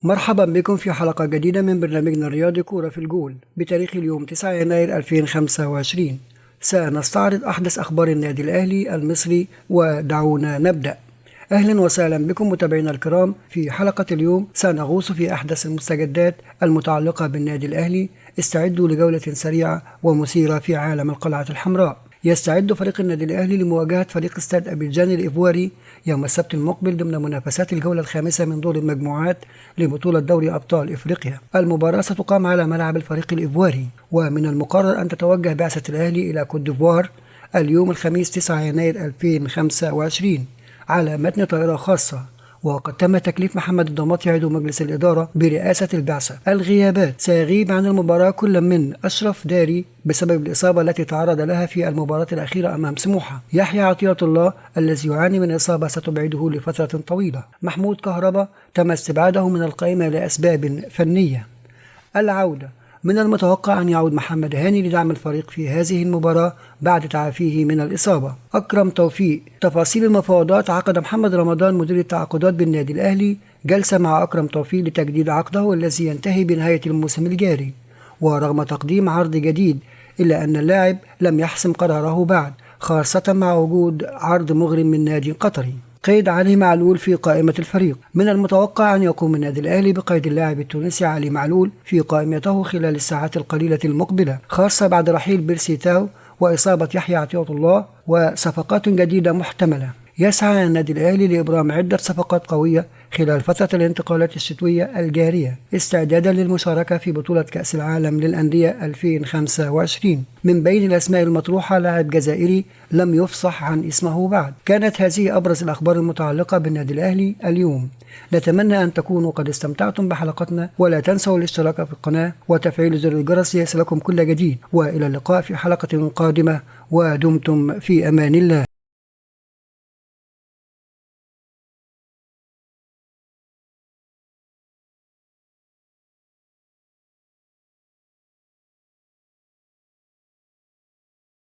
مرحبا بكم في حلقة جديدة من برنامجنا الرياضي كورة في الجول بتاريخ اليوم 9 يناير 2025. سنستعرض أحدث أخبار النادي الأهلي المصري ودعونا نبدأ. أهلا وسهلا بكم متابعينا الكرام. في حلقة اليوم سنغوص في أحدث المستجدات المتعلقة بالنادي الأهلي. استعدوا لجولة سريعة ومثيرة في عالم القلعة الحمراء. يستعد فريق النادي الأهلي لمواجهة فريق استاد أبيجان الإيفواري يوم السبت المقبل ضمن منافسات الجولة الخامسة من دور المجموعات لبطولة دوري أبطال إفريقيا. المباراة ستقام على ملعب الفريق الإيفواري، ومن المقرر أن تتوجه بعثة الأهلي إلى كوت ديفوار اليوم الخميس 9 يناير 2025 على متن طائرة خاصة. وقد تم تكليف محمد الضماطي عضو مجلس الإدارة برئاسة البعثة. الغيابات: سيغيب عن المباراة كل من أشرف داري بسبب الإصابة التي تعرض لها في المباراة الأخيرة أمام سموحة. يحيى عطية الله الذي يعاني من إصابة ستبعده لفترة طويلة. محمود كهربا تم استبعاده من القائمة لأسباب فنية. العودة: من المتوقع أن يعود محمد هاني لدعم الفريق في هذه المباراة بعد تعافيه من الإصابة. أكرم توفيق: تفاصيل المفاوضات. عقد محمد رمضان مدير التعاقدات بالنادي الأهلي جلسة مع أكرم توفيق لتجديد عقده الذي ينتهي بنهاية الموسم الجاري، ورغم تقديم عرض جديد إلا أن اللاعب لم يحسم قراره بعد، خاصة مع وجود عرض مغرم من نادي قطري. قيد علي معلول في قائمة الفريق. من المتوقع أن يقوم النادي الأهلي بقيد اللاعب التونسي علي معلول في قائمته خلال الساعات القليلة المقبلة، خاصة بعد رحيل بيرسي تاو وإصابة يحيى عطية الله وصفقات جديدة محتملة. يسعى النادي الأهلي لإبرام عدة صفقات قوية خلال فترة الانتقالات الشتوية الجارية استعدادا للمشاركة في بطولة كأس العالم للأندية 2025. من بين الأسماء المطروحة لاعب جزائري لم يفصح عن اسمه بعد. كانت هذه أبرز الأخبار المتعلقة بالنادي الأهلي اليوم. نتمنى أن تكونوا قد استمتعتم بحلقتنا، ولا تنسوا الاشتراك في القناة وتفعيل زر الجرس ليصلكم كل جديد. وإلى اللقاء في حلقة قادمة، ودمتم في أمان الله.